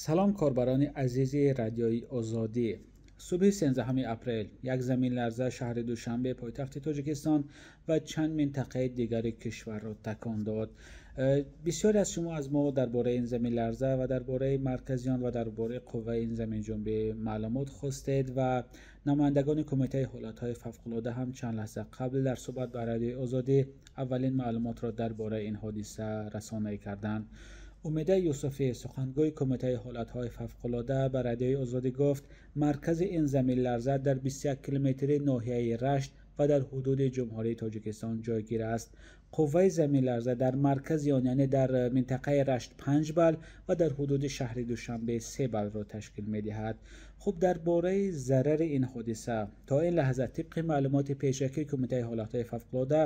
Салом корбарони азизи Радиои Озодӣ. Субҳи 13 апрел як заминларза шаҳри Душанбе, пойтахти Тоҷикистон ва чанд минтақаи дигари кишварро такон дод. Бисёре аз шумо аз мо дар бораи ин заминларза ва дар бораи маркази он ва дар бораи қувваи ин заминҷунбӣ маълумот хостед ва намояндагони Кумитаи ҳолатҳои фавқулода ҳам чанд лаҳза қабл дар суҳбат ба Радиои Озодӣ аввалин маълумотро дар бораи ин ҳодиса расонаӣ карданд. Умеда Юсуфӣ, сухангӯи Кумитаи ҳолатҳои фавқулода ба Радиои Озодӣ гуфт, маркази ин заминларза дар 21 километри ноҳияи Рашт ва дар ҳудуди Ҷумҳурии Тоҷикистон ҷойгир аст. Қувваи заминларза дар маркази он, яъне дар минтақаи Рашт 5 бал ва дар ҳудуди шаҳри Душанбе 3 балро ташкил медиҳад. Хуб, дар бораи зарари ин ҳодиса то ин лаҳза тибқи маълумоти пешакии Кумитаи ҳолатҳои фавқулода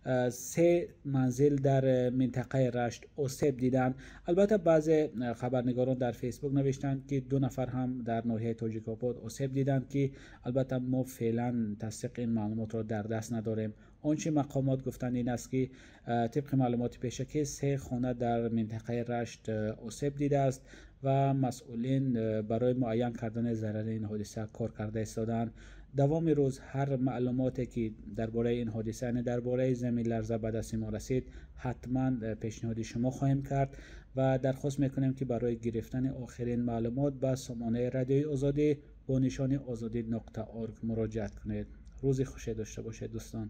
3 манзил дар минтақаи Рашт осеб диданд. Албатта баъзе хабарнигорон дар Фейсбук навиштанд, ки 2 нафар ҳам дар ноҳияи Тоҷикобод осеб диданд, ки албатта мо феълан тасдиқи ин маълумотро дар даст надорем. Он чи мақомот гуфтанд ин аст, ки тибқи маълумоти пешакӣ 3 хона дар минтақаи Рашт осеб дидааст ва масъулин барои муайян кардани зарари ин ҳодиса кор карда истодаанд. Давоми рӯз ҳар маълумоте, ки дар бораи ин ҳодиса, яъне дар бораи заминларза ба дасти мо расид, ҳатман пешниҳоди шумо хоҳем кард ва дархост мекунем, ки барои гирифтани охирин маълумот ба сомонаи Радиои Озодӣ бо нишони ozodi.org муроҷиат кунед. Рӯзи хуше дошта бошед, дӯстон.